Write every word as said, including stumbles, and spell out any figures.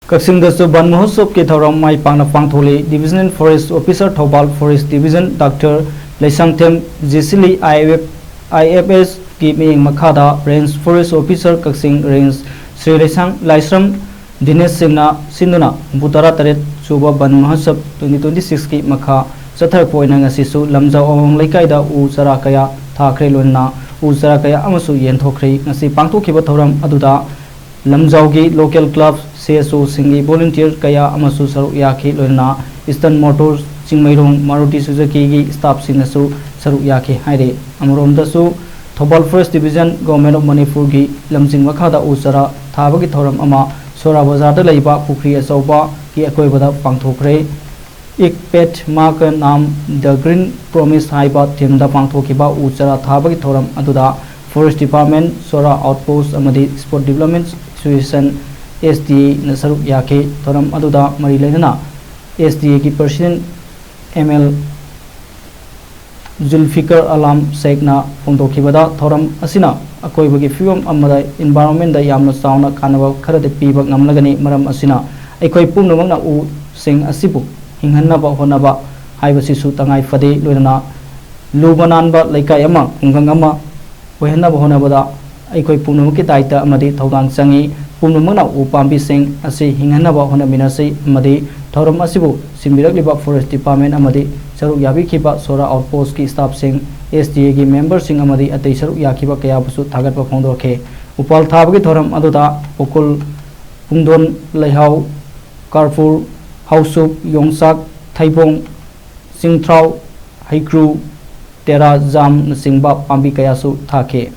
ꯀꯛꯆꯤꯡꯗꯁꯨ ꯕꯟ ꯃꯍꯣꯠꯁꯕꯀꯤ ꯊꯧꯔꯝ ꯃꯥꯏ ꯄꯥꯛꯅ ꯄꯥꯡꯊꯣꯛꯂꯤ꯫ Divisional Forest Officer Thoubal Forest Division Doctor Leishangthem ꯖꯦꯁꯤꯂꯤ, IFS, IFS ꯀꯤ ꯃꯤꯠꯌꯦꯡ ꯃꯈꯥꯗ Range Forest Officer ꯀꯛꯆꯤꯡ Range ꯁ꯭ꯔꯤ ꯂꯩꯁꯥꯡ ꯂꯥꯏꯁ꯭ꯔꯝ ꯗꯤꯅꯦꯁ ꯁꯤꯡꯅ ꯁꯤꯟꯗꯨꯅ ꯍꯨꯝꯐꯨ ꯇꯔꯥ ꯇꯔꯦꯠ ꯁꯨꯕ ꯕꯟ ꯃꯍꯣꯠꯁꯕ twenty twenty six ꯀꯤ ꯃꯈꯥ ꯆꯠꯊꯔꯛꯄ ꯑꯣꯏꯅ ꯉꯁꯤꯁꯨ ꯂꯝꯖꯥꯎ ꯑꯋꯥꯡ ꯂꯩꯀꯥꯏꯗ ꯎ ꯆꯥꯔꯥ ꯀꯌꯥ ꯊꯥꯈ꯭ꯔꯦ, ꯂꯣꯏꯅꯅ ꯎ ꯆꯥꯔꯥ ꯀꯌꯥ ꯑꯃꯁꯨ ꯌꯦꯟꯊꯣꯛꯈ꯭ꯔꯦ꯫ ꯉꯁꯤ ꯄꯥꯡꯊꯣꯛꯈꯤꯕ ꯊꯧꯔꯝ ꯑꯗꯨꯗ ꯂꯝꯖꯥꯎꯒꯤ local club, CSO ꯁꯤꯡꯒꯤ volunteer ꯀꯌꯥ ꯑꯃꯁꯨ ꯁꯔꯨꯛ ꯌꯥꯈꯤ, ꯂꯣꯏꯅꯅ Eastern Motors, Chingmeirong, Maruti Suzuki ꯒꯤ staff ꯁꯤꯡꯅꯁꯨ ꯁꯔꯨꯛ ꯌꯥꯈꯤ ꯍꯥꯏꯔꯤ꯫ ꯑꯃꯔꯣꯝꯗꯁꯨ Thoubal Forest Division, Government of Manipur ꯒꯤ ꯂꯝꯖꯤꯡ ꯃꯈꯥꯗ ꯎ ꯆꯥꯔꯥ ꯊꯥꯕꯒꯤ ꯊꯧꯔꯝ ꯑꯃ ꯁꯣꯔꯥ ꯕꯖꯥꯔꯗ ꯂꯩꯕ ꯄꯨꯈ꯭ꯔꯤ ꯑꯆꯧꯕꯒꯤ ꯑꯀꯣꯏꯕꯗ ꯄꯥꯡꯊꯣꯛꯈ꯭ꯔꯦ꯫ Ek Ped Maa Ka Naam, The Green Promise ꯍꯥꯏꯕ theme ꯗ ꯄꯥꯡꯊꯣꯛꯈꯤꯕ ꯎ ꯆꯥꯔꯥ ꯊꯥꯕꯒꯤ ꯊꯧꯔꯝ ꯑꯗꯨꯗ Forest Department, ꯁꯣꯔꯥ Outpost ꯑꯃꯗꯤ Sport Development Association, SDA ꯅ ꯁꯔꯨꯛ ꯌꯥꯈꯤ꯫ ꯊꯧꯔꯝ ꯑꯗꯨꯗ ꯃꯔꯤ ꯂꯩꯅꯅ SDA ꯒꯤ President ML ꯖꯨꯜꯐꯤꯀꯔ ꯑꯂꯥꯝ ꯁꯦꯈꯅ ꯐꯣꯡꯗꯣꯛꯈꯤꯕꯗ, ꯊꯧꯔꯝ ꯑꯁꯤꯅ ꯑꯀꯣꯏꯕꯒꯤ ꯐꯤꯕꯝ ꯑꯃꯗ environment ꯗ ꯌꯥꯝꯅ ꯆꯥꯎꯅ ꯀꯥꯟꯅꯕ ꯈꯔꯗꯤ ꯄꯤꯕ ꯉꯝꯂꯒꯅꯤ꯫ ꯃꯔꯝ ꯑꯁꯤꯅ ꯑꯩꯈꯣꯏ ꯄꯨꯝꯅꯃꯛꯅ ꯎꯁꯤꯡ ꯑꯁꯤꯕꯨ ꯍꯤꯡꯍꯟꯅꯕ ꯍꯣꯠꯅꯕ ꯍꯥꯏꯕꯁꯤꯁꯨ ꯇꯉꯥꯏ ꯐꯗꯦ꯫ ꯂꯣꯏꯅꯅ ꯂꯨꯕ ꯅꯥꯟꯕ ꯂꯩꯀꯥꯏ ꯑꯃ, ꯈꯨꯡꯒꯪ ꯑꯃ ꯑꯣꯏꯍꯟꯅꯕ ꯍꯣꯠꯅꯕꯗ ꯑꯩꯈꯣꯏ ꯄꯨꯝꯅꯃꯛꯀꯤ ꯗꯥꯏꯇ ꯑꯃꯗꯤ ꯊꯧꯗꯥꯡ ꯆꯪꯏ꯫ ꯄꯨꯝꯅꯃꯛꯅ ꯎ ꯄꯥꯝꯕꯤꯁꯤꯡ ꯑꯁꯤ ꯍꯤꯡꯍꯟꯅꯕ ꯍꯣꯠꯅꯃꯤꯟꯅꯁꯤ ꯑꯃꯗꯤ ꯊꯧꯔꯝ ꯑꯁꯤꯕꯨ ꯁꯤꯟꯕꯤꯔꯛꯂꯤꯕ Forest Department ꯑꯃꯗꯤ ꯁꯔꯨꯛ ꯌꯥꯕꯤꯈꯤꯕ ꯁꯣꯔꯥ Outpost ꯀꯤ staff ꯁꯤꯡ, SDA ꯒꯤ member ꯁꯤꯡ ꯑꯃꯗꯤ ꯑꯇꯩ ꯁꯔꯨꯛ ꯌꯥꯈꯤꯕ ꯀꯌꯥꯕꯨꯁꯨ ꯊꯥꯒꯠꯄ ꯐꯣꯡꯗꯣꯛꯈꯤ꯫ ꯎꯄꯥꯜ ꯊꯥꯕꯒꯤ ꯊꯧꯔꯝ ꯑꯗꯨꯗ ꯎꯀꯨꯜ, ꯄꯨꯡꯗꯣꯟ, ꯂꯩꯍꯥꯎ, ꯀꯥꯔꯐꯨꯔ, ꯍꯥꯎꯁꯨꯞ, ꯌꯣꯡꯆꯥꯛ, ꯊꯩꯕꯣꯡ, ꯆꯤꯡꯊ꯭ꯔꯥꯎ, ꯍꯩꯀ꯭ꯔꯨ, ꯇꯦꯔꯥ, ꯖꯥꯝꯅꯆꯤꯡꯕ ꯄꯥꯝꯕꯤ ꯀꯌꯥꯁꯨ ꯊꯥꯈꯤ꯫